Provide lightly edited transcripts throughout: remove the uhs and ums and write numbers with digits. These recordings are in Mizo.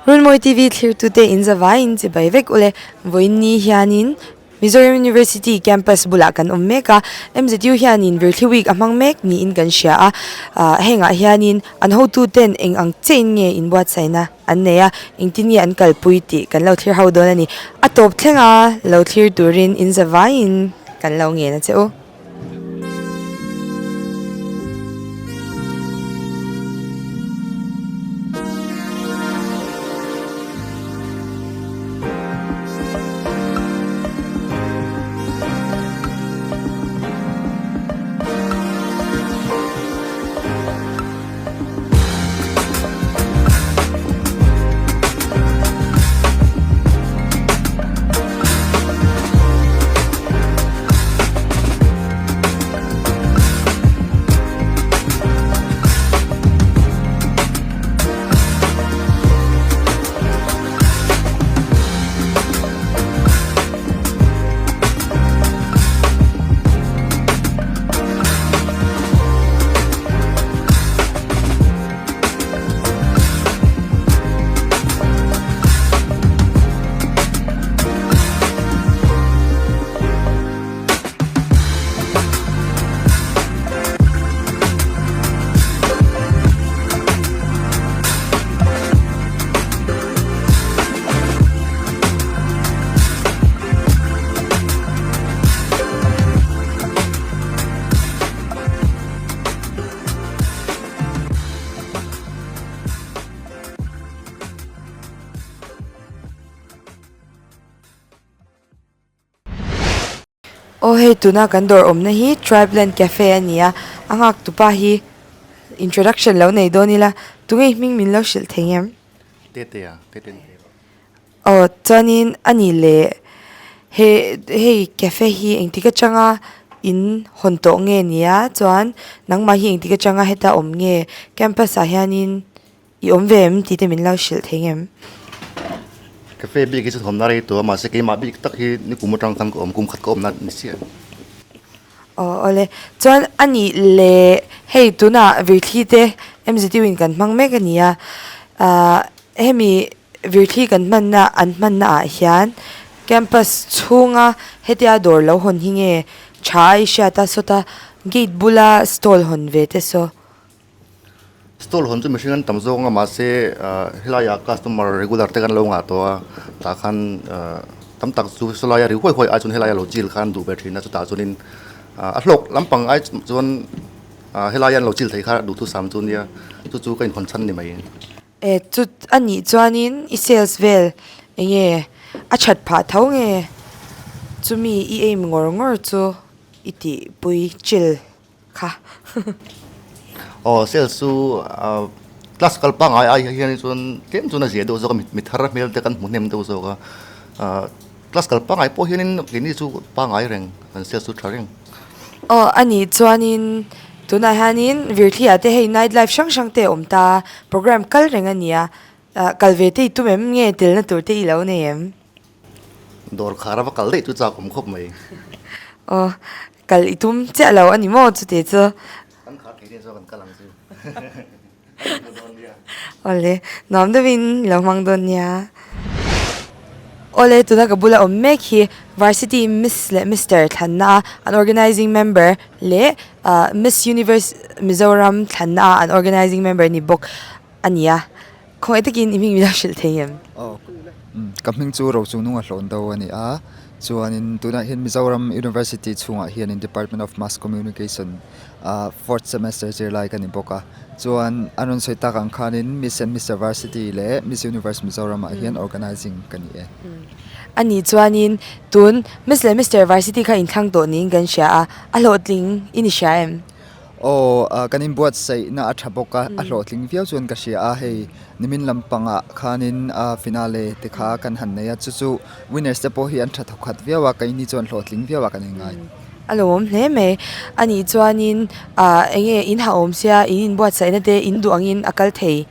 Runmawi TV thlirtute in zavaiin chibai vek ule. Vawiin ni hianin Mizoram University campus bulah kan awm mek a, MZU hianin Virthli Week a hmang mek niin kan hria a, ah hengah hianin an hotuten eng ang chiahin nge inbuatsaihna an nei a, engtin nge an kalpui tih kan lo thlir ho dawn a ni. A tawp thlenga lo thlir turin in zavaiin kan lo ngen a che u. Aw hei tuna kan dawr awmna hi Tribe Land Cafe a ni a, a nghak tupa hi introduction lo nei dawn ila tunge i hming min lo hrilh thei em? Tete a, Tete ni thei Aw chuanin a ni leh he hei cafe hi engtik atanga in hawn tawh nge nia chuan nangmah hi engtik atanga heta awm nge campus ah hianin i awm ve em tih te min lo hrilh thei ngem. Cafe bik hi chu thawmna rei tawh a mahse keimah bik tak hi nikum atang khan ka awm kum khat ka awmna ni chiah. Aw awle chuan a nih leh hei tunah virthli te M_Z_U in kan hmang mek a ni a ah hemi. Virthli kan hmanna an hmanna ah hian campus chhunga hetia dawr lo hawn hi nge tha a i hriat a sawta gate bula stall hawn ve te saw. Stall hawn chu mihring an tam zawng a mahse ah helaiah customer regular te kan lo ngah tawh a tah khan ah tam tak chu sawlaia ri huai huai ai chuan helaia lo chil khan duh ve thin a chutah chuanin ah a hlawk lampang ai chuan ah helaia an lo chil thei kha duhthusam chu nia chu chu ka inhawn chhan ni mai. E chut a nih chuanin i sales vel enge a that phah tho nge chumi i aim ngawr ngawr chu i tih pui chill kha. Aw sales chu class kal pangngai ai hian chuan tlem chuan a zia deuh zawk a mi thar hmel te kan hmu hnem deuh zawk a class kal pangngai pawh hianin keini chu pangngai reng kan sales chu tha reng. Aw a nih chuanin tunah hianin Virthli-ah te hei night life hrang hrang te a awm ta a, programme kal reng a ni a, ah kal ve te i tum em nge telna tur te i lo nei em? Dawr khar a va kal daih chu chak awm khawp mai. Aw kal i tum chiah lo a ni maw chute chu? Kan khar thei daih zawk an kal ang chu. Awle, nuam deuhin i lo hmang dawn nia. Awle, tuna ka bula awm mek hi Varsity Miss leh Mister thlanna a an organising member leh Miss Universe Mizoram thlanna a an organising member ni bawk a ni a. Khawngaih takin i hming min lo hrilh thei em? Aw, ka hming chu Rochungnunga hlawn do a ni a. Chuanin tunah hian Mizoram University chhungah hianin Department of Mass Communication ah fourth semester zirlai ka ni bawk a chuan an rawn sawi tak ang khanin Miss and Mister Varsity leh Miss Universe Mizoram ah hian organising ka ni e. A nih chuanin tun Miss leh Mister Varsity kha inthlang tawh niin kan hria a, a hlawhtling i ni hria em? Aw, kan inbuatsaihna a tha bawk a, a hlawhtling viau chuan ka hria a, hei nimin lampangah khanin finale te kha kan han nei a, chu chu winners te pawh hi an tha thawkhat viau a, keini chuan hlawhtling viau ah kan inngai. A lawm hle mai. A nih chuanin ah eng nge in ha awm sia in inbuatsaihna te in duh angin a kal thei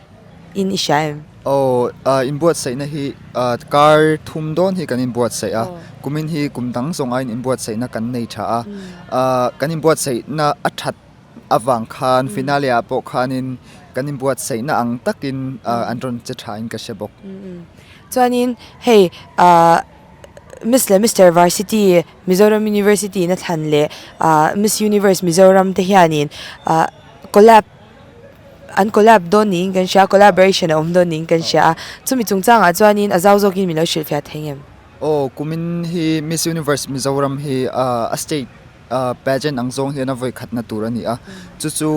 in i hria em? Aw ah inbuatsaihna hi ah kar thum dawn hi kan inbuatsaih a, kumin hi kum dang zawng aiin inbuatsaihna kan nei tha a, ah kan inbuatsaihna a that avang khan finale ah pawh khanin. kan inbuatsaihna ang takin an rawn che thain ka hre bawk. Chuanin hei ah Miss leh Mister Varsity Mizoram University in a thlan leh ah Miss Universe Mizoram te hianin ah collab an collab dawn niin kan hria a collaboration a awm dawn niin kan hria a chumi chungchangah chuanin a zau zawkin min lo hrilhfiah thei ngem. Aw kumin hi Miss Universe Mizoram hi ah a state Pageant ang zawng hian a vawi khatna tur a ni a, chu chu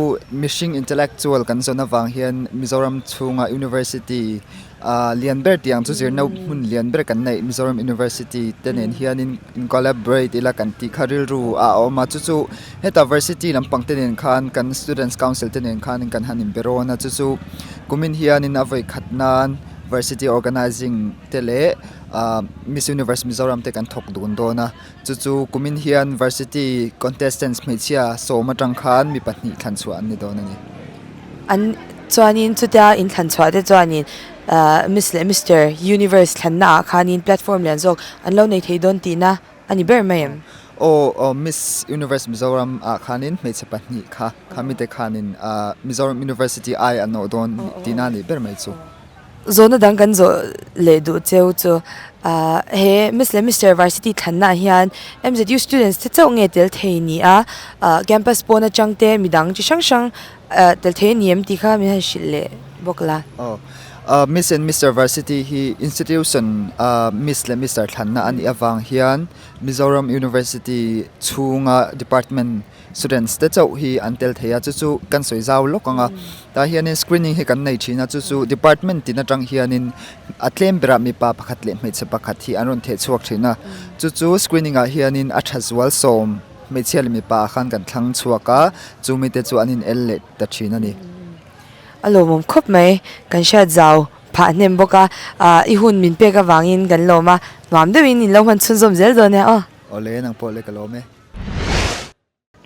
mihring intellectual kan zawn avang hian Mizoram chhunga University ah lian ber tih ang chu zirna hmun lian ber kan neih Mizoram University te nen hianin in collaborate ila kan tih kha rilru a awm a, chu chu heta varsity lampang te nen khan kan students council te nen khanin kan han inbe rawn a, chu chu kumin hianin a vawi khat nan varsity organizing te leh ah Miss Universe Mizoram te kan thawk dun dawn a. Chu chu kumin hian Varsity contestants hmeichhia sawm atang khan mi pahnih thlan chhuah an ni dawn a ni. An chuanin chutia inthlan chhuah te chuanin ahh Miss leh Mister Universe thlanna ah khanin platform lian zawk an lo nei thei dawn tihna a ni ber mai em? Aw aw Miss Universe Mizoram ah khanin hmeichhe pahnih kha kha mite khanin ahh Mizoram University ai an awh dawn tihna a nih ber mai chu. Zawhna dang kan zawh leh duh cheu chu ahh he Miss leh Mister Varsity thlanna ah hian MZU students te chauh nge tel thei ni a ah campus pawn atang te midang chi hrang hrang ah tel thei a ni em tih kha min han hrilh leh bawk la. Aw ah Miss and Mister Varsity hi institution ah Miss leh Mister thlanna a nih avang hian Mizoram University chhunga department Students te chauh hi an tel thei a, chu chu kan sawi zau lawk ang a, tah hianin screening hi kan nei thin a, chu chu department tin atang hianin a tlem berah mipa pakhat leh hmeichhe pakhat hi an rawn theh chhuak thin a, chu chu screening ah hianin a tha zual sawm hmeichhia leh mipa ah khan kan thlang chhuak a, chu mite chu an in el leh ta thin a ni. A lawmawm khawp mai, kan hriat zau phah hnem bawk a, ah i hun min pek avangin kan lawm a, nuam deuhin in lo hman chhunzawm zel dawn e aw. Awle nang pawh le ka lawm e.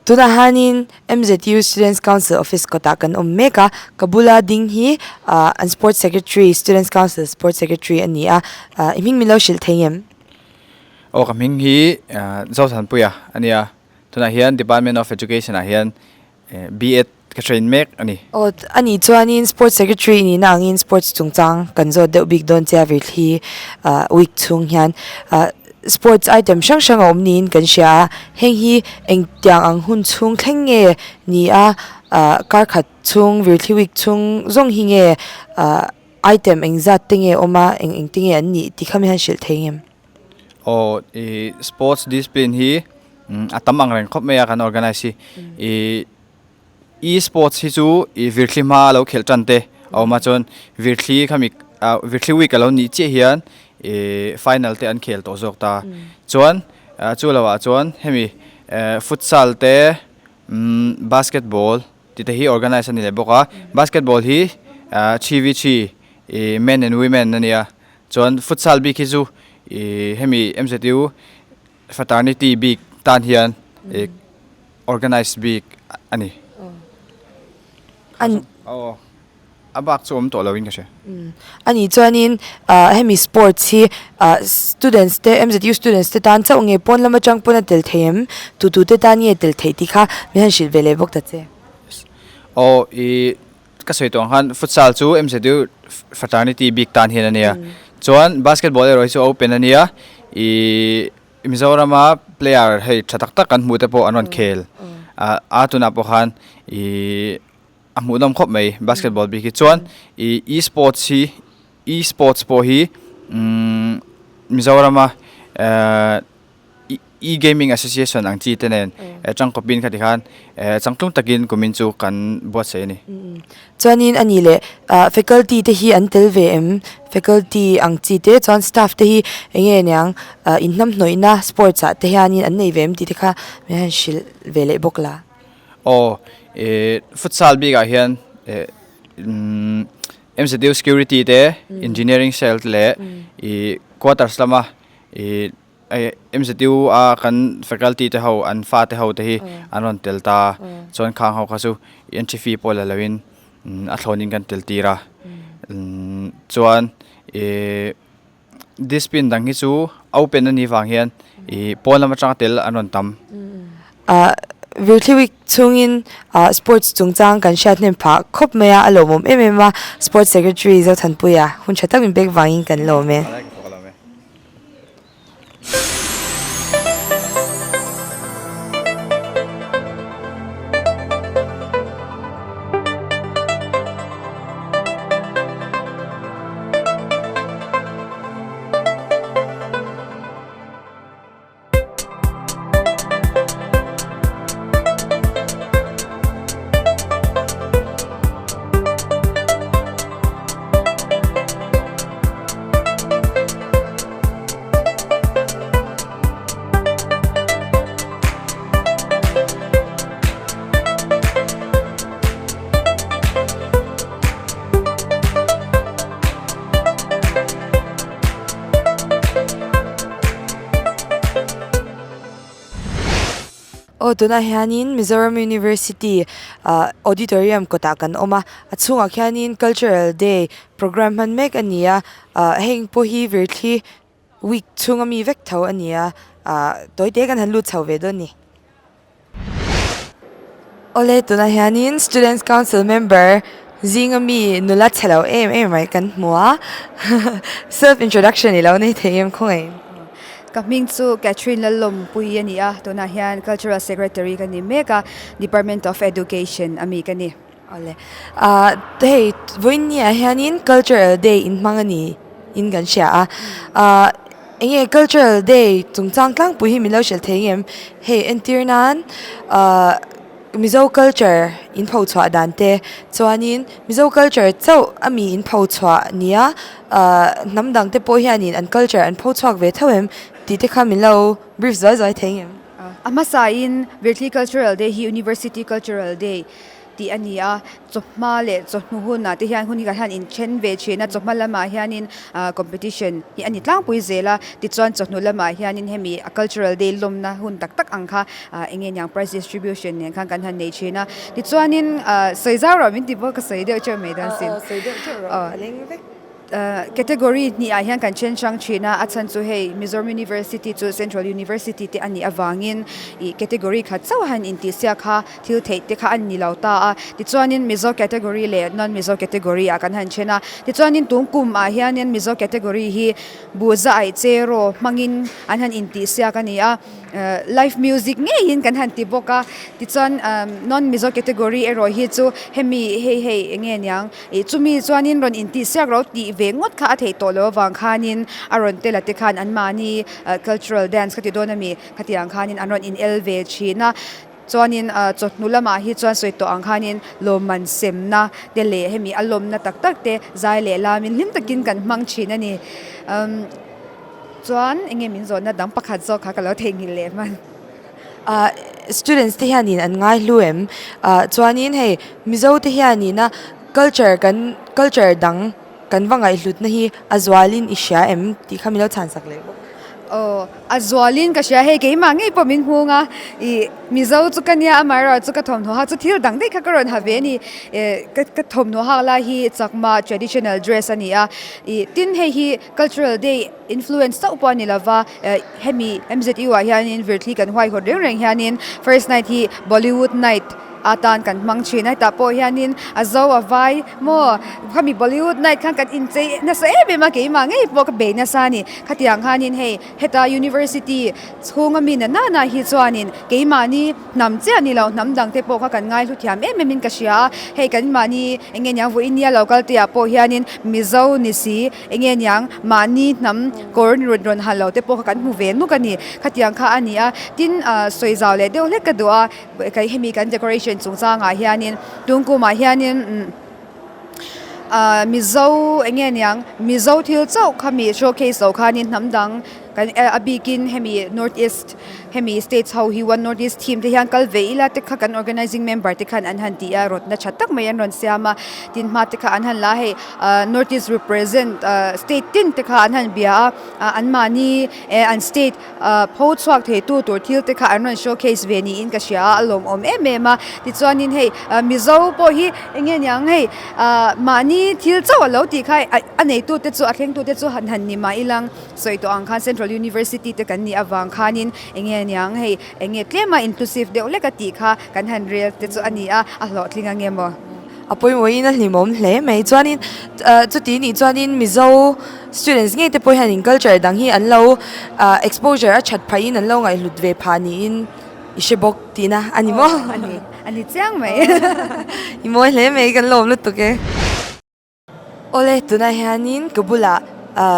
Tunah hianin MZU Students Council office kawtah kan awm mek a, ka bula ding hi ah an sports secretary Students Council sports secretary a ni a, ah i hming min lo hrilh thei ngem? Aw ka hming hi ah Zothanpuia a nia, tunah hian Department of Education ah hian B.Ed ka train mek a ni. Aw a nih chuanin sports secretary nihna angin sports chungchang kan zawt deuh bik dawn che a virthli ah week chhung hian ah Sports item hrang hrang a awm niin kan hria a, heng hi engtiang ang hun chhung thleng nge ni a, ah kar khat chhung virthli week chhung zawng hi nge ah item engzat te nge awm a, eng eng te nge an nih tih kha mi han hrilh thei ngem? Aw ih sports discipline hi a tam ang reng khawp mai a kan organize hi ih E-sports hi chu ih virthli hma a lo khelh tan te a awm a chuan virthli khami ah virthli week a lo nih chiah hian ih final te an khel tawh zawk ta chuan ah chu lo ah chuan hemi eh futsal te umm basketball tih te hi organize a ni leh bawk a basketball hi ah 3v3 ih men and women a nia chuan futsal bik hi chu ih hemi M_Z_U Fraternity bik tan hian ih organize bik a ni. An Aw a bak chu awm tawh lo in ka hria. A nih chuanin ah hemi sports hi ah students te MZU students te tan chauh nge pawn lam atang pawn a tel thei em? Tu tu te tan nge tel theih tih kha min han hrilh ve leh bawk ta che. Aw ih ka sawi tawh ang khan futsal chu MZU fraternity bik tan hian a nia. Chuan basketball erawh hi chu open a nia ih Mizorama player hei tha tak tak kan hmuh te pawh an rawn khel a a tunah pawh khan ihh a hmuhnawm khawp mai basketball bik hi chuan ih e sports hi e sports pawh hi umm Mizorama ehh e gaming association ang chi te nen tangkawpin khati khan ehh changtlung takin kumin chu kan buatsaih a ni. Chuanin a nih leh ah faculty te hi an tel ve em? Faculty ang chi te chuan staff te hi eng nge niang ah inhnamhnawihna sports ah te hianin an nei ve em tih te kha min han hrilh ve leh bawk la. Aw eh futsal bikah hian eh umm MZU security te engineering cell te leh ih quarters lama ih Hei MZU a kan faculty te ho an fa te ho te hi an rawn tel ta chuan khang ho kha chu entry fee pawh la loin a thlawnin kan tel tir a chuan ih discipline dang hi chu open a nih vang hian ih pawn lam atanga tel an rawn tam. Ah. Virthli week chhungin ah sports chungchang kan hriat hnem phah khawp mai a, a lawmawm em em a, sports secretary Zothanpuia hun tha tak min pek vangin kan lawm e. Aw tunah hianin Mizoram University ah auditorium kawtah kan awm a a chhungah khianin cultural day programme hman mek a ni a ah heng pawh hi virthli week chhunga mi vek tho a ni a ah tawi te kan han lut chho ve dawn a ni. Awle tunah hianin students council member zinga mi nula chhe lo em em mai kan hmu a self introduction i lo nei thei em khawngaih. Ka hming chu Catherine Lalawmpui a ni a, tunah hian cultural secretary ka ni mek a, department of education a mi ka ni. Awle ah hei vawiin ni ah hianin cultural day in hmang a ni in kan hria a ah eng nge cultural day chungchang tlangpui hi min lo hrilh thei ngem hei entir nan ah mizo culture in pho chhuah dan te chuanin mizo culture chauh a mi in pho chhuah nia ah hnam dang te pawh hianin an culture an pho chhuak ve tho em tih te kha min lo brief zuai zuai thei ngem. A hmasain Virthli Cultural Day hi University Cultural Day tih a ni a, chawhma leh chawhnu hunah te hian hun hi kan han inthen ve thin a, chawhma lamah hianin ah competition hi a ni tlangpui zel a, tichuan chawhnu lamah hianin hemi a cultural day lawmna hun tak tak ang kha ah eng nge niang prize distribution nen khan kan han nei thin a, tichuanin ah sawi zau rawh min ti bawk ka sawi deuh teuh mai dawn sin. Aw sawi deuh teuh rawh a leng vek. Category hnih ah hian kan then hrang thin a, a chhan chu hei Mizoram University chu Central University te a nih avangin ih category khat chauh a han intihsiak kha thil theih te kha a ni lo ta a, tichuanin Mizo category leh non Mizo category ah kan han then a, tichuanin tun kum ah hianin Mizo category hi buhza aih cheraw hmangin an han intihsiak a ni a. Live music ngeiin kan han ti bawk a, tichuan non Mizo category erawh hi chu hemi hei hei eng nge niang ih chumi chuanin rawn intihsiak ro tih ve ngawt kha a theih tawh loh avang khanin a rawn tel a te khan anmahni cultural dance ka ti dawn ami khatiang khanin an rawn in el ve thin a, chuanin chawhnu lamah hi chuan sawi tawh ang khanin lawmman semna te leh hemi a lawmna tak tak te zai leh lamin hlim takin kan hmang thin a ni. Chuan enge min zawhna dang pakhat zawk kha ka lo theihnghilh leh hman. Ah students te hianin an ngai hlu em? Ah chuanin hei Mizo te hianin a culture kan culture dang kan va ngaihhlutna hi a zualin i hria em tih kha min lo chhan sak leh bawk. Aw a zualin ka hria hei keimah ngei pawh min hung a ih Mizo chu ka nia amaherawh chu ka thawmhnaw hak chu thil dang daih kha ka rawn ha ve a ni eh ka ka thawmhnaw hak lai hi chakma traditional dress a ni a ih tin hei hi Cultural Day influence chauh pawh a ni lova, hemi MZU ah hianin Virthli kan huaihawt reng reng hianin first night hi Bollywood night atan kan hmang thin a, hetah pawh hianin a zo a vai maw khami Bollywood night khan kan inchei nasa em em a keimah ngei pawh ka bei nasa a ni, khatiang khanin hei heta University chhunga mi na nana hi chuanin keimahni hnam chiah ni lo hnam dang te pawh kha kan ngaihlu thiam em em in ka hria a, hei kan mahni eng nge niang vawiin nia lo kal te ah pawh hianin Mizo ni si eng nge niang mahni hnam kawr rawn rawn ha lo te pawh kha kan hmu ve nuk a ni, khatiang kha a ni a, tin ah sawi zau leh deuh hlek ka duh a, kei hemi kan decoration chungchang ah hianin tun kum ah hianin umm ah Mizo eng nge niang Mizo thil chauh kha mi showcase loh khanin hnam dang Kan a bikin hemi North East hemi states ho hi One North East team te hian kal ve ila te kha kan organising member te khan an han ti a rawtna tha tak mai an rawn siam a tin hma te kha an han la a hei North East represent state tin te kha an han bia a an mahni eh an state pho chhuak thei tu tur thil te kha an rawn showcase ve niin ka hria a a lawmawm em em a tichuanin hei Mizo pawh hi eng nge niang hei mahni thil chauh a lo tih kha a neitu te chu a thlengtu te chu han han ni mah ilang. Sawi tawh ang khan Central University te kan nih avang khanin eng nge aniang hei eng nge tlema inclusive deuh lek a tih kha kan han rel te chu a ni a, a hlawhtling ange maw? A pawimawhin a hlimawm hle mai. Chuanin chuti nih chuanin Mizo students ngei te pawh hianin culture dang hi an lo exposure a that phahin an lo ngaihhlut ve phah niin i hre bawk tihna a ni maw? A ni, a ni chiang mai. I mawi hle mai kan lawm lutuk e. Awle, tunah hianin ka bulah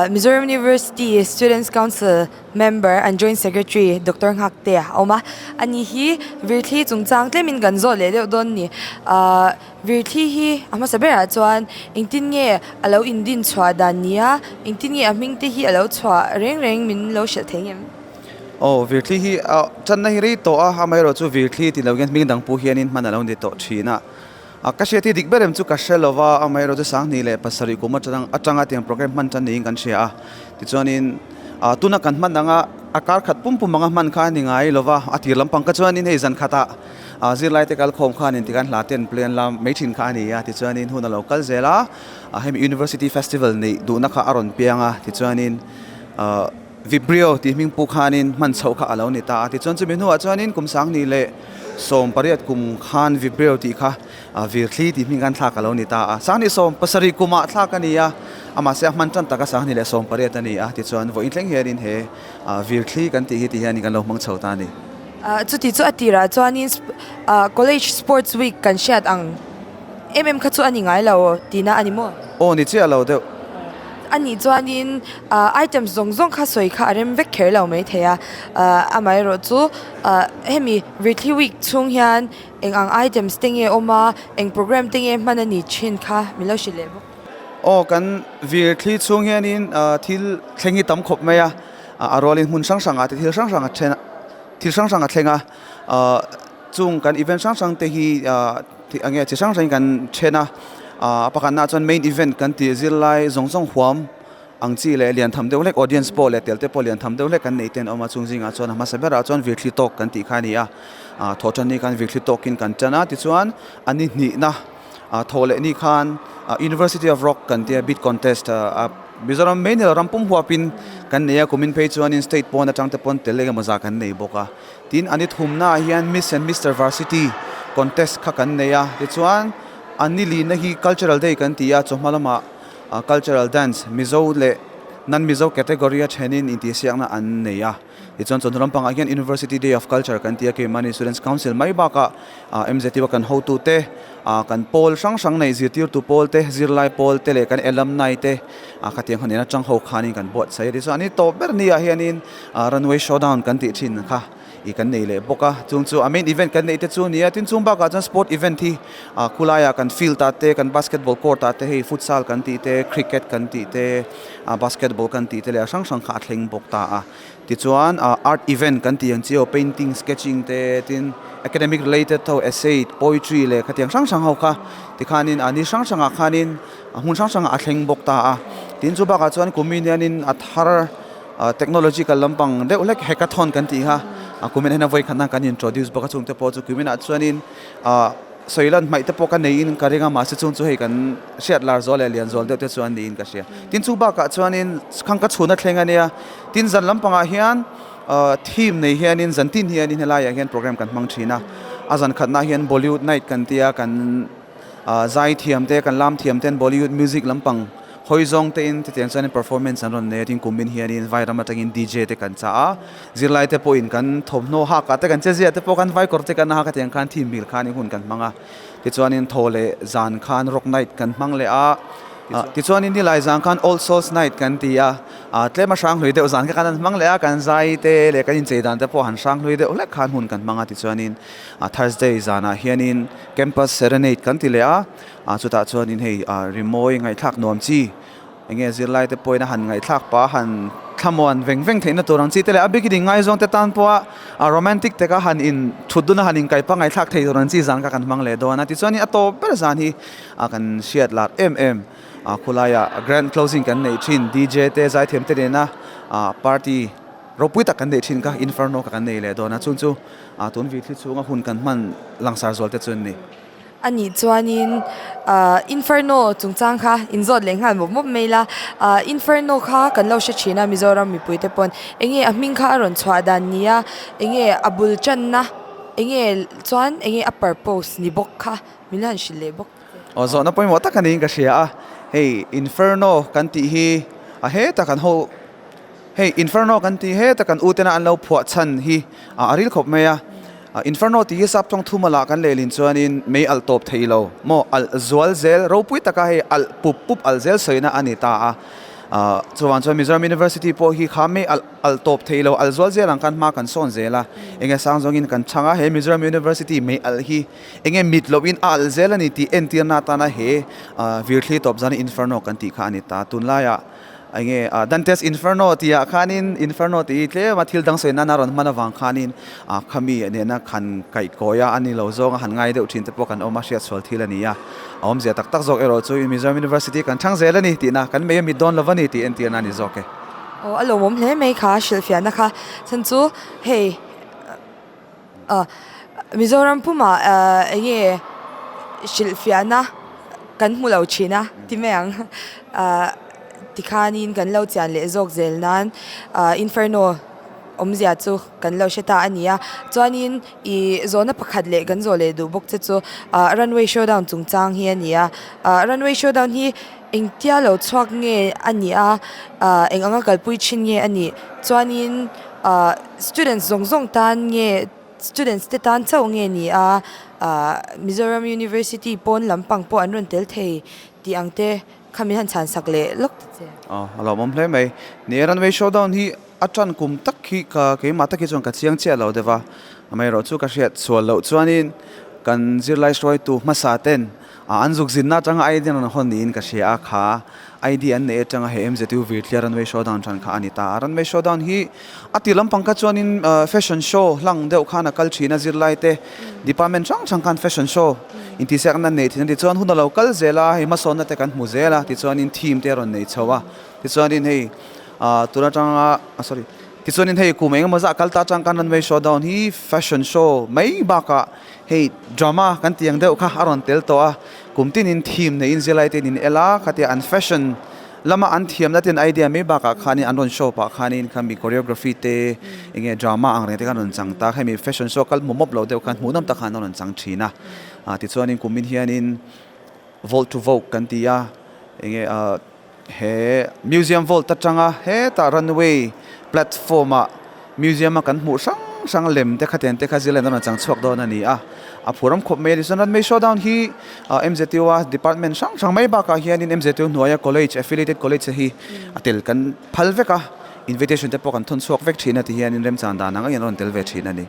Mizoram University Students Council member and Joint Secretary Doctor Nghaktea a awm a. Ani hi Virthli chungchang tlemin kan zawh leh deuh dawn ni. Virthli hi a hmasa berah chuan engtin nge a lo indin chhuah dan ni a, engtin nge a hming te hi a lo chhuah reng reng min lo hrilh thei ngem? Aw, Virthli hi channa hi rei tawh a, amaherawhchu Virthli tih loh hian hming dang pawh hianin hman a lo ni tawh thin a. A ka hriat hi dik ber em chu ka hre lova, amaherawhchu 2007 kum atang atanga tiang program hman tan niin kan hria a. Tichuanin ah tuna kan hman anga a kar khat pum pum anga hman kha a ni ngai lova, a tir lampang kha chuanin hei zan khatah ah zirlai te kal khawm khanin tikhan hla ten plan lam mai thin kha a ni a. Tichuanin hun a lo kal zel a, ah hemi University Festival neih duhna kha a rawn piang a, tichuanin ah Vibrio tih hming pu khanin hman chhoh kha a lo ni ta a. Tichuan chumi hnuah chuanin kum 2018 kum khan Vibrio tih kha Virthli tih hming khan thlak a lo ni ta a. 2017 kumah thlak a ni a, amah se a hman tan taka 2018 a ni a. Tichuan vawiin thleng hianin he Virthli kan tih hi ti hianin kan lo hmang chho ta a ni. Chuti chu a tirah chuanin College Sports Week kan hriat ang. Em em kha chu a ni ngai lo tihna a ni maw? Aw ni chiah lo deuh. A nih chuanin items zawng zawng kha sawi kha a rem vek kher lo maithei a, amaherawh chu hemi Virthli Week chhung hian eng ang items te nge awm a, eng program te nge hman a ni thin kha min lo hrilh leh bawk. Aw kan Virthli chhung hianin thil thleng hi tam khawp mai a, a rualin hmun hrang hrangah te thil hrang hrang a then a, thil hrang hrang a thleng a. Chung kan event hrang hrang te hi eng nge chi hrang hrangin kan then a, a pakhatnaah chuan main event kan tih zirlai zawng zawng huam ang chi leh lian tham deuh hlek audience pawh leh tel te pawh lian tham deuh hlek kan neih te an awm a, chung zingah chuan a hmasa berah chuan virthli tawk kan tih kha a ni a, thawh tan ni khan virthli tawkin kan tan a, tichuan a ni hnihna thawh leh ni khan University of Rock kan tia beat contest a Mizoram mai nilo ram pum huapin kan nei a, kumin phei chuanin state pawn atang te pawn tel eng emaw zah kan nei bawk a. Tin, an i thumnaah hian Miss and Mister Varsity contest kha kan nei a, tichuan an ni lihna hi Cultural Day kan ti a, chawhma lamah Cultural Dance, Mizo leh Non-Mizo category a thenin intihsiakna an nei a. Tichuan chawhnu lampangah hian University Day of Culture kan ti a, keimahni Students Council mai bakah MZU a kan hotute, kan pawl hrang hrang nei zirtirtu pawl te, zirlai pawl te leh kan alumni te khatiang kha nena tang ho khanin kan buatsaih a. Tichuan an ni tawp ber ni ah hianin Runway Showdown kan tih thin kha i kan nei leh bawk a, chung chu a main event kan neih te chu a ni a, tin chung bakah chuan sport event hi khulaiah kan field ah te kan basketball court ah te hei futsal kan tih te, cricket kan tih te, basketball kan tih te leh a hrang hrang kha a thleng bawk ta a. Tichuan art event kan tih ang chi aw painting, sketching te tin academic related ho essay, poetry leh khatiang hrang hrang ho kha tikhanin ni hrang hrangah khanin hmun hrang hrangah a thleng bawk ta a. Tin chu bakah chuan kumin hianin a thar technological lampang deuh hlek hackathon kan tih kha kumin hian a vawikhatna kan introduce bawk a chungte pawh chu kuminah chuanin Sawi lan hmaih te pawh ka neiin ka ring a, mahse chung chu hei kan hriat lar zual leh lian zual deuh te chuan niin ka hria. Tin chu bakah chuanin khang ka chhun a thleng a nia, tin zan lampangah hian theme nei hianin zan tin hianin helaiah hian program kan hmang thin a, a zan khatnaah hian Bollywood night kan tia kan zai thiam te kan lam thiam ten Bollywood music lampang hawi zawng tein chutiang chuanin performance an rawn nei a, tin kumin hianin Vairam atangin DJ te kan chah a. Zirlai te pawhin kan thawmhnaw hak ah te kan che ziah te pawh kan vai kawr te kan hak a tiang khan thim mil khan hun kan hmang a, tichuanin thaw leh zan khan rock night kan hmang leh a, tichuanin nilai zan khan old souls night kan ti a, tlem a hrang hlui deuh zan kha kan han hmang leh a, kan zai te leh kan inchei dan te pawh han hrang hlui deuh hlek khan hun kan hmang a, tichuanin Thursday zanah hianin campus serenade kan ti leh a, chutah chuanin hei rimawi ngaihthlak nuam chi. Enge zirlai te pawhin a han ngaihthlak pah a han thlamuan veng veng theihna tur ang chi te leh a bikin inngaizawng te tan pawha a romantic taka han in thut dun a han inkai pah ngaihthlak thei tur ang chi zan kha kan hmang leh dawn a. Tichuanin a tawp ber zan hi a kan hriat lar em em a khulaia grand closing kan neih thin DJ te zaithiam te nena party ropui tak kan neih thin kha inferno kha kan nei leh dawn a chung chu tun vi thli chhunga hun kan hman langsar zual te chu an ni. A nih chuanin Inferno chungchang kha inzawt leh nghal mawp mawp mai la, Inferno kha kan lo hre thin a Mizoram mipuite pawn enge a hming kha a rawn chhuah dan ni a, enge a bul tanna enge chuan enge a purpose ni bawk kha min han hrilh leh bawk. Aw zawhna pawimawh tak a niin ka hria a, hei Inferno kan tih hi a heta kan ho hei Inferno kan tih heta kan utena an lo phuah chhan hi a ril khawp mai a. Inferno tih hi sap tawng thumala kan lehlin chuanin mei alh tawp thei lo maw alh zual zel ropui taka hei alh pup pup alh zel sawina a ni ta a. Chuvang chuan Mizoram University pawh hi kha mei alh alh tawp thei lo alh zual zel ang khan hma kan sawn zel a. Enge sang zawngin kan chhang a, he Mizoram University mei alh hi enge mit lohin a alh zel a ni tih entirna atana he virthli tawp zan Inferno kan tih kha a ni ta. Tunlaiah Enge Dante's Inferno tih ah khanin Inferno tih hi tlem a thil dang sawi nana rawn hman avang khanin khami nena khan kaih kawi a, a ni lo zawng a han ngai deuh thin te pawh kan awm a, hriat sual thil a ni a. A awmzia tak tak zawk erawh chu Mizoram University kan chhang zel a ni tihna, kan mei a mit dawn lo a ni tih entirna a ni zawk e. Aw a lawmawm hle mai kha hrilhfiahna kha chhan chu hei. Mizoram pumah enge hrilhfiahna kan hmu lo thin a ti mai ang. Tikhanin kan lo chian leh zawk zel nan Inferno awmzia chu kan lo hre ta a ni a. Chuanin ih zawhna pakhat leh kan zawh leh duh bawk che chu Runway Showdown chungchang hi a ni a. Runway Showdown hi engtia lo chhuak nge a nih a, eng anga kalpui thin nge a nih? Chuanin. Ahh students zawng zawng tan nge students te tan chauh nge ni a ahh Mizoram University pawn lampang pawh an rawn tel thei tih ang te kha min han chhan sak leh lawk ta che. Aw a lawmawm hle mai. Ni e runway showdown hi a tan kum tak hi ka keimah tak hi chuan ka chiang chiah lo deuh a, amaherawhchu ka hriat sual loh chuanin kan zirlai hruaitu hmasa ten an zuk zinna atanga idea an rawn hawn niin ka hria a kha ID an neih atanga he MZU Virthlia Runway Showdown tan kha a ni ta a. Runway Showdown hi a ti lampang kha chuanin fashion show hlang deuh khan a kal thin a, zirlai te department hrang hrang khan fashion show intihsiakna an nei thin a, tichuan hun a lo kal zel a, hei hmasawnna te kan hmu zel a, tichuanin theme te a rawn nei chho a, tichuanin hei tun atanga sorry tichuanin hei kum engemaw zah kal ta atang khan Runway Showdown hi fashion show mai bakah Hei drama kan tih ang deuh kha a rawn tel tawh a, kum tinin theme neiin zirlai te in el a, khatia an fashion lama an thiamna ten idea mai bakah khanin an rawn show pah khanin khami choreography te enge drama ang reng te kha an rawn chang ta, hemi fashion show kal hmu mawp lo deuh khan hmuhnawm tak khan an rawn chang thin a, tichuanin kumin hianin Vault to Vogue kan ti a, enge ah He Museum Vault atanga hetah runway platform ah museum a kan hmuh hrang hrang lem te kha ten te kha zirlain a rawn chang chhuak dawn a ni a, a phuram khawp mai a ni. Chuan runway showdown hi MZU a department hrang hrang mai bakah hianin MZU hnuaia college affiliated college te hi a tel kan phal vek a, invitation te pawh kan thawn chhuak vek thin a ti hianin remchan dan ang angin a rawn tel ve thin a ni.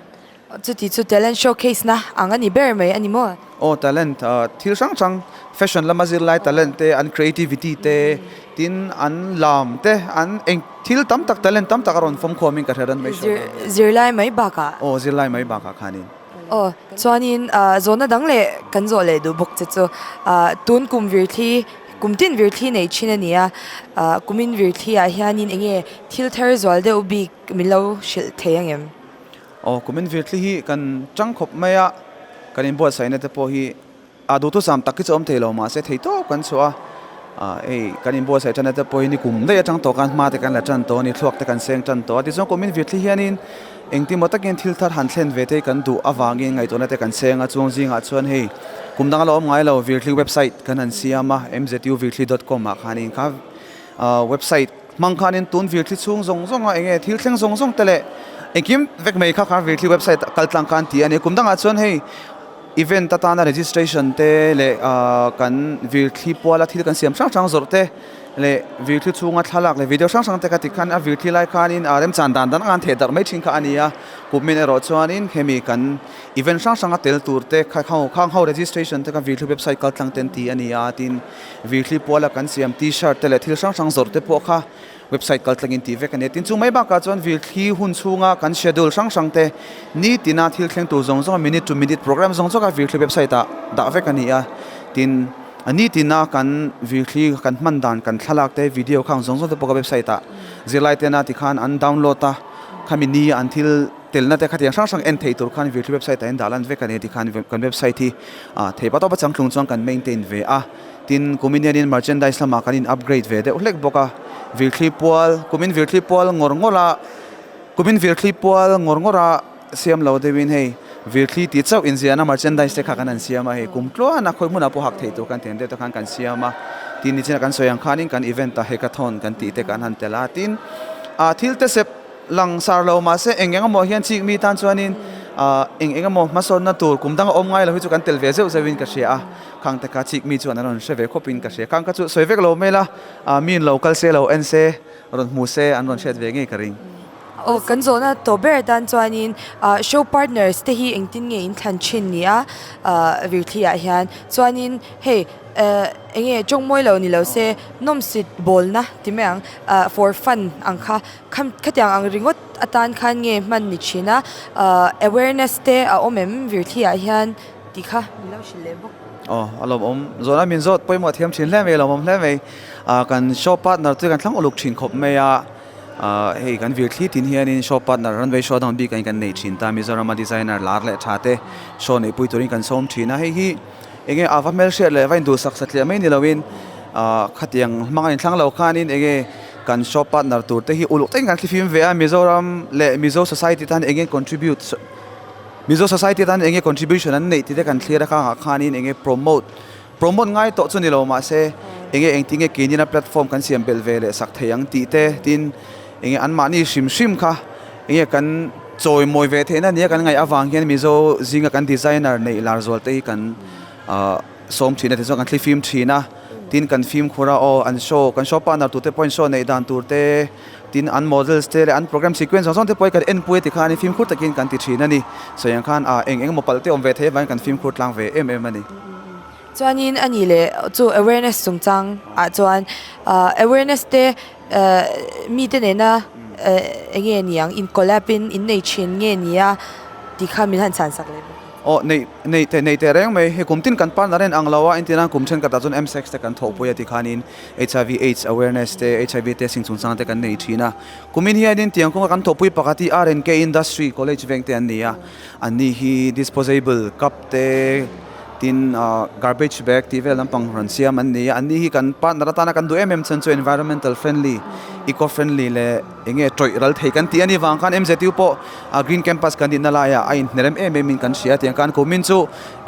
Chuti chu talent showcase na ang a ni ber mai a ni maw? Aw talent thil hrang hrang fashion lama zirlai talent te an creativity te tin an lam te an eng thil tam tak talent tam tak a rawn fawm khawm in ka hre ran mai hriat a. Zirlai mai bakah? Aw zirlai mai bakah khanin. Aw chuanin zawhna dang leh kan zawh leh duh bawk che chu tun kum virthli kum tin virthli nei thin a ni a kumin virthli ah hianin enge thil thar zual deuh bik min lo hrilh thei ang em? Aw, kumin virthli hi kan chang khawp mai a, kan inbuatsaihna te pawh hi a duhthusam tak hi chu awm thei lo mahse thei tawp kan chhuah a, hei kan inbuatsaih tanna te pawh hi ni kum daih atang tawh khan hma te kan la tan tawh a ni, thluak te kan seng tan tawh a, tichuan kumin virthli hianin engtin maw takin thil thar han thlen ve te hi kan duh avangin ngaihtuahna te kan seng a, chuang zingah chuan hei kum dang a la awm ngai lo virthli website kan han siam a, mzuvirthli dot com ah khanin kha website Hmang khanin tun virthli chhung zawng zawng a enge thil thleng zawng zawng te leh engkim vek mai kha kha virthli website ah kal tlang khan ti a ni. Kum dangah chuan hei event atana registration te leh kan virthli puala thil kan siam hrang hrang zawrh te leh virthli chhunga thlalak leh video hrang hrang te kha tikhan a virthli lai khanin a remchan dan dan anga an theh darh mai thin kha a ni a. Kumin erawh chuanin hemi kan event hrang hranga tel tur te kha khang ho registration te kha virthli website kal tlang ten ti a ni a tin Virthli puala kan siam t-shirt te leh thil hrang hrang zawrh te pawh kha website kal tlangin tih vek a ni a. Tin chu mai bakah chuan virthli hun chhunga kan schedule hrang hrang te nitina thil thleng tur zawng zawng a minute to minute program zawng zawng kha virthli website ah dah vek a ni a. Tin nitina kan virthli kan hman dan kan thlalak te video khang zawng zawng te pawh kha website ah zirlai tena tikhan an download a. Khami ni an thil telna te khatiang hrang hrang en thei tur khan Virthli website ah hian dah lan vek a ni tikhan kan website hi ah thei pa tawp a changtlung chuan kan maintain ve a. Tin, kumin hianin merchandise lamah kan in upgrade ve deuh hlek bawk a. Virthli pual, kumin Virthli pual ngawr ngawr a, kumin Virthli pual ngawr ngawr a siam lo deuhin hei Virthli tih chauh inziahna merchandise te kha kan han siam a hei kum tluan a khawi hmunah pawh hak thei tur kan tiang deuh te khan kan siam a. Tin, nichina kan sawi ang khanin kan event ah hackathon kan tih te kan han tel a. Tin, ah thil te sep Lang sar lo mahse eng eng emaw hian chik mi tan chuanin ah eng eng emaw hmasawnna tur kum danga awm ngai lo hi chu kan tel ve zeuh zeuhin ka hria a, khang te kha chik mi chuan an rawn hre ve khawpin ka hria. Khang kha chu sawi vek lo mai la, ah mi in lo kal se lo en se, rawn hmu se an rawn hriat ve ngei ka ring. Aw kan zawhna tawh ber atan chuanin ah show partners te hi engtin nge in thlan thin ni a ah Virthli ah hian chuanin hei eh enge tawngmawi lo ni lo se nawmsit bawlna ti mai ang ah for fun ang kha Kham khatiang ang ringawt atan khan nge hman ni thin a, ahh awareness te a awm em Virthli ah hian tih kha min lo hrilh leh bawk. Aw a lawmawm zawhna min zawt pawimawh thiam thin hle mai a lawmawm hle mai ah kan show partner chu kan thlang uluk thin khawp mai a ah hei kan Virthli tin hianin show partner runway show dang bik ain kan nei thin ta Mizoram a designer lar leh tha te show neihpui turin kan sawm thin a hei hi enge a va hmelhriat leh va induhsak satliah mai ni loin ah khatiang hmang a inthlang lo khanin enge Kan shop partner tur te hi uluk takin kan thlifim ve a, Mizoram leh Mizo society tan enge contribute Mizo society tan enge contribution an neih tih te kan thlir a khangah khanin enge promote promote ngai tawh chu ni lo mahse enge engtin nge keinin a platform kan siam belh ve leh sak thei ang tih te tin enge anmahni hrim hrim kha enge kan chawimawi ve theihna nia kan ngaih avang hian Mizo zinga kan designer neih lar zual te hi kan ah sawm thin a tichuan kan thlifim thin a. Tin kan fimkhur a, aw an show, kan show partner tur te pawhin show neih dan tur te, tin an models te leh an program sequence zawng zawng te pawh hi kan enpui a ti khan fimkhur takin kan ti thin a ni. Sawi ang khan ah eng eng emaw palh te awm ve thei avangin kan fimkhur tlang ve em em a ni. Chuanin a nih leh chu awareness chungchang ah chuan ah awareness te mite nena eng nge niang in collab in in nei thin nge nia tih kha min han chhan sak leh bawk. Aw neih neih teh neih teh reng mai hei kum tin kan partner en ang lo a entirna kum thenkhatah chuan msex te kan thawhpui a tikhanin HIV aids awareness te HIV testing chungchang te kan nei thin a kumin hianin tiang kawnga kan thawhpui pakhat hi RNK industry college veng te an ni a anni hi disposable cup te tin ah garbage bag tih vel lampang rawn siam an ni a anni hi kan partner atana kan duh em em chhan chu environmental friendly eco friendly leh Eng nge tawih ral thei kan tih a nih vang khan MZU pawh a Green Campus kan nihna laiah a inhnerem em em in kan hria tiang khan kumin chu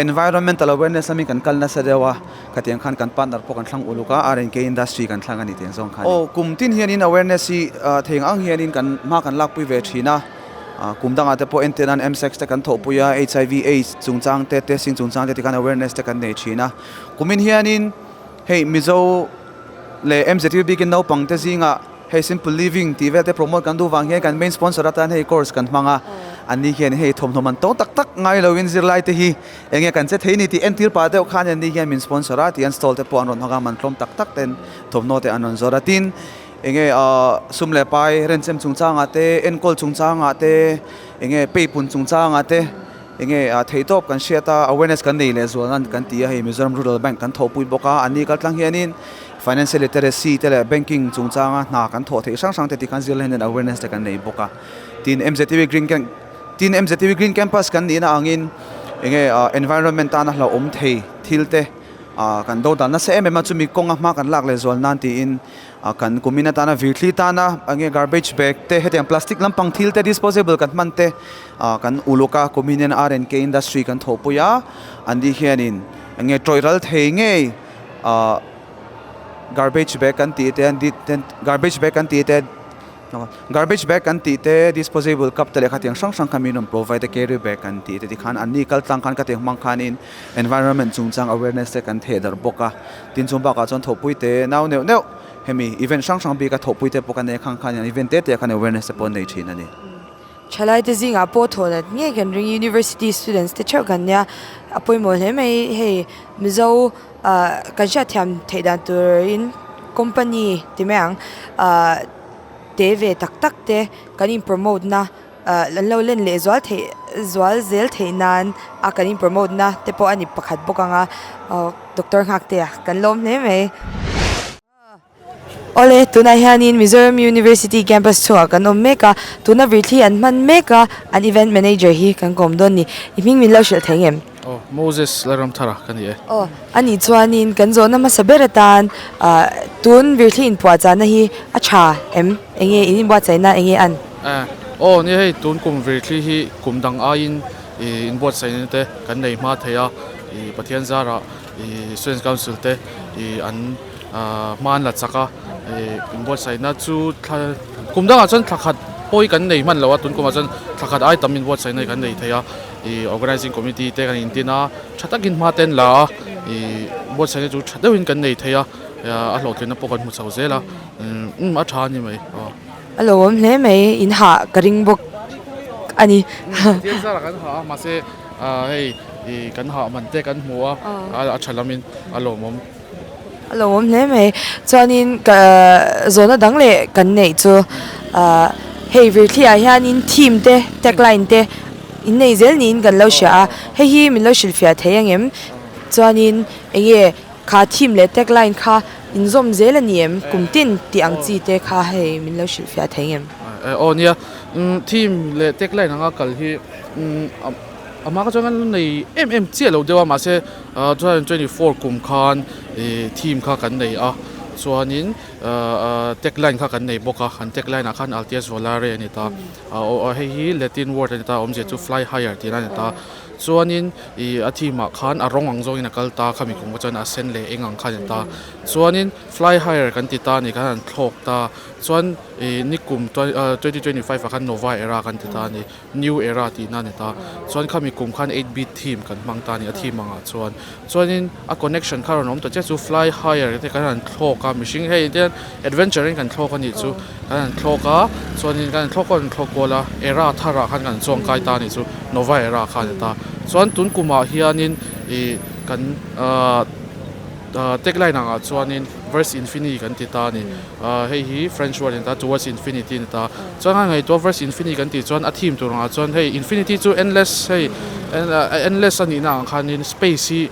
Environmental Awareness lamin kan kal nasa deuh a, khatiang khan kan partner pawh kan thlang uluk a, RNK Industry kan thlang a ni tiang zawng khan. Aw kum tin hianin awareness hi thei ang ang hianin kan hma kan lakpui ve thin a, kum dangah te pawh entir nan MSEX te kan thawhpui a, HIV AIDS chungchang te, testing chungchang te tikhan awareness te kan nei thin a, kumin hianin hei Mizo leh MZU bikin naupang te zingah Hei simple living tih vel te promote kan duh vang hian kan main sponsor atan hei course kan hmang a, an ni hian hei thawmhnaw man tawng tak tak ngai lo in zirlai te hi eng nge kan che thei ni tih entir pah deuh khan an ni hian min sponsor a tih an stall te pawh an rawn hawk a, man tlawm tak tak ten thawmhnaw te an rawn zawrh a, tin eng nge ah sum leh pai renchem chungchangah te enkawl chungchangah te eng nge peipun chungchangah te eng nge ah theihtawp kan hriat a awareness kan nei leh zual nan kan ti a, hei Mizoram Rural Bank kan thawhpui bawk a, an ni kaltlang hianin. Financial literacy te leh banking chungchanga hna kan thawh theih hrang hrang te tih khan zirlai hian awareness te kan nei bawk a. Tin MZTV Green Camp Tin MZTV Green Campus kan nihna angin enge environment tana hlauhawm thei thil te ah kan do dan nasa em em a chumi kawnga hma kan lak leh zual nan tiin kan kumin atana virthli tana enge garbage bag te hetiang plastic lampang thil te disposable kan hman te ah kan uluk a kumin hian RNK industry kan thawhpui a an ni hianin enge tawih ral thei ngei ah garbage bag kan tih te garbage bag kan tih te garbage bag kan tih te disposable cup te leh khatiang hrang hrang kha min rawn provide a carry bag kan tih te tikhan an ni kal tlang khan khatiang hmang khanin environment chungchang awareness te kan theh darh bawk a tin chung bakah chuan thawhpui te nau neuh neuh hemi event hrang hrang bik a thawhpui te pawh kan nei a khang khan event te te ah khan awareness te pawh an nei thin a ni. Thalai te zingah pawh thawh nat ngei kan ring University students te theuh kan nia a pawimawh hle mai hei Mizo ah kan hriatthiam theih dan turin company ti mai ang ah te ve tak tak te kan in promote na ah an lo len leh zual theih zual zel theih nan a kan in promote na te pawh a ni pakhat bawk ang a aw doctor nghak te a kan lawm hle mai. Awle, tunah hianin Mizoram University campus chhungah kan awm mek a, tuna virthli an hman mek a, an event manager hi kan kawm dawn ni. I hming min lo hrilh thei ngem? Aw, Moses Lalramthara ka ni e. Aw, anih chuanin kan zawhna hmasa ber atan ah tun virthli inpuahchahna hi a tha em? Enge in inbuatsaihna enge an? Aw, nia hei tun kum virthli hi kum dang aiin ih inbuatsaihna te kan nei hma thei a, ih Pathian zarah ih Students Council te ih an hma an la chak a, ih inbuatsaihna chu thla kum dangah chuan thla khat pawi kan nei hman lo a, tun kumah chuan thla khat ai tam inbuatsaihna hi kan nei thei a, ih organising committee te kan intin a, tha takin hma te an la a, ih buatsaihna chu tha deuhin kan nei thei a, a hlawhtlinna pawh kan hmu chho zel a, umm a tha a ni mai aw. A lo awm hle mai, in hah ka ring bawk a ni. Pathian zarah kan hah a, mahse hei ih kan hah man te kan hmu a, a tha lamin a lawmawm. A lo awm hle mai. Chuanin ka zawhna dang leh kan neih chu ah hei Virthli-ah hianin theme te tagline te in nei zel niin kan lo hria a, hei hi min lo hrilhfiah thei ang em? Chuanin eng nge kha theme leh tagline kha inzawm zel a ni em? Kum tin tih ang chi te kha hei min lo hrilhfiah thei ang em? Aw nia, theme leh tagline anga kal hi A hma kha chuan kan nei em em chiah lo deuh a mahse 2024 kum khan ih theme kha kan nei a chuanin ahh tagline kha kan nei bawk a an tagline ah khan Altius Volare a ni ta ah hei hi Latin word a ni ta a awmzia chu fly higher tihna a ni ta chuanin ih a theme ah khan a rawng ang zawngin a kal ta khami kum kha chuan a sen leh eng ang kha a ni ta chuanin fly higher kan ti ta a ni khan an thlawk ta chuan ih nikum 2025 ah khan Nova era kan ti ta a ni. New Era tihna a ni ta. Chuan khami kum khan 8 bit theme kan hmang ta a ni a theme angah chuan. Chuanin a connection kha rawn awm ta chiah chu fly higher te kan han thlawk a mihring hei te hian adventure in kan thlawk a nih chu kan han thlawk a chuanin kan han thlawk kan thlawk kual a era tharah khan kan chuang kai ta a nih chu Nova Era kha a ni ta. Chuan tun kumah hianin ih kan ahh tagline angah chuanin verse infinity kan ti ta a ni. Ahh hei hi French word a ni ta towards infinity a ni ta chuan a ngaihtuah verse infinity kan tih chuan a theme tur angah chuan hei infinity chu endless hei endless a nihna ang khanin space hi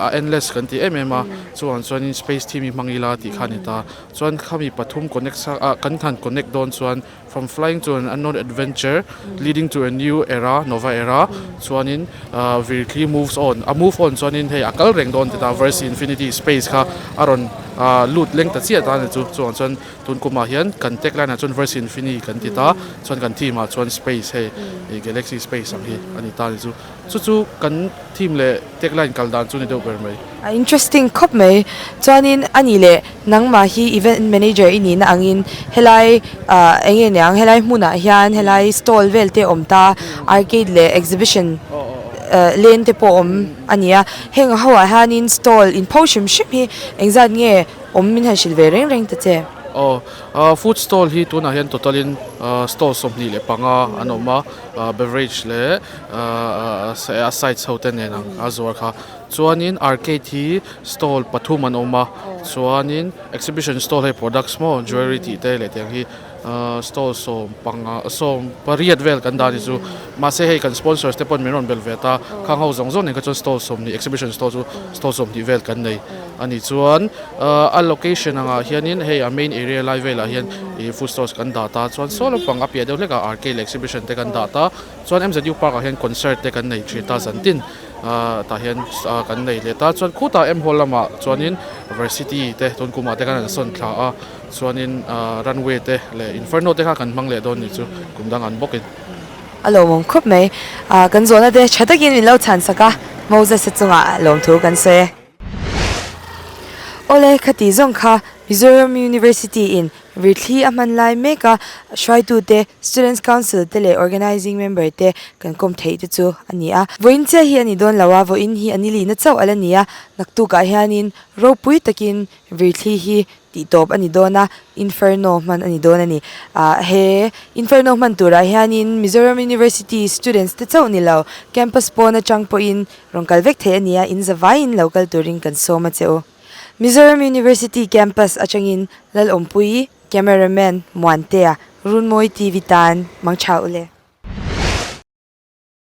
a endless kan ti em em a chuvang chuanin space theme hi hmang ila tih kha a ni ta chuan khami pathum connect ah kan han connect dawn chuan From flying to an unknown adventure leading to a new era, Nova era, chuanin Virgili moves on, a move on chuanin hei a kal reng dawn ti ta verse infinity space kha a rawn lut leng ta chiah ta a ni chu, chuvang chuan tun kumah hian kan tagline ah chuan verse infinity kan ti ta, chuan kan theme ah chuan space hei galaxy space ang hi a ni ta a ni chu. Chu chu kan theme leh tagline kal dan chu ni deuh ber mai. A interesting khawp mai. Chuanin a nih leh nangmah hi event manager i nihna angin helai ah eng nge niang helai hmunah hian helai stall vel te awm ta arcade leh exhibition lane te pawh awm a ni a. Heng ho ah hianin stall inpho hrim hrim hi engzat nge awm min han hrilh ve reng reng ta che? Aw food stall hi tunah hian total in stall 25 an awm a. Beverage leh a sides ho te nen ang a zuar kha chuanin arcade hi stall pathum an awm a chuanin exhibition stall hei products maw jewellery tih te leh tiang hi stall sawm panga sawm pariat vel kan dah a ni chu mahse hei kan sponsors te pawn min rawn belh ve ta khang ho zawng zawng nen kha chuan stall 20 exhibition stall chu stall 20 vel kan nei a ni chuan a location angah hianin hei a main area lai velah hian ih food stalls kan dah ta chuan saw lampang a piah deuh hlekah arcade leh exhibition te kan dah ta chuan M_Z_U park ah hian concert te kan nei thin ta zantin ah tah hian kan nei leh ta chuan khutah M hall lamah chuanin varsity te tun kumah te khan an sawn thla a chuanin ah runway te leh inferno te kha kan hmang leh dawn ni chu kum dang an bawkin. A lawmawm khawp mai ah kan zawhna te tha takin min lo chhan sak a Moses-a chungah lawmthu kan sawi e. Awle khati zawng kha Mizoram University in Virthli a hman lai mek a, hruaitute, Students Council te leh Organising member te kan kawm theih te chu a ni a. Vawiin chiah hi a ni dawn lo a, vawiin hi a ni lihna chauh a la ni a, naktukah hianin ropui takin Virthli hi tih tawp a ni dawn a, Inferno hman a ni dawn a ni. Ah he Inferno hman turah hianin Mizoram University students te chauh ni lo, campus pawn atang pawhin rawn kal vek thei a ni a, in zavaiin lo kal turin kan sawm a che u. Mizoram University campus atangin Lalawmpuii, Cameraman Muantea, Runmawi TV tan mangtha u le.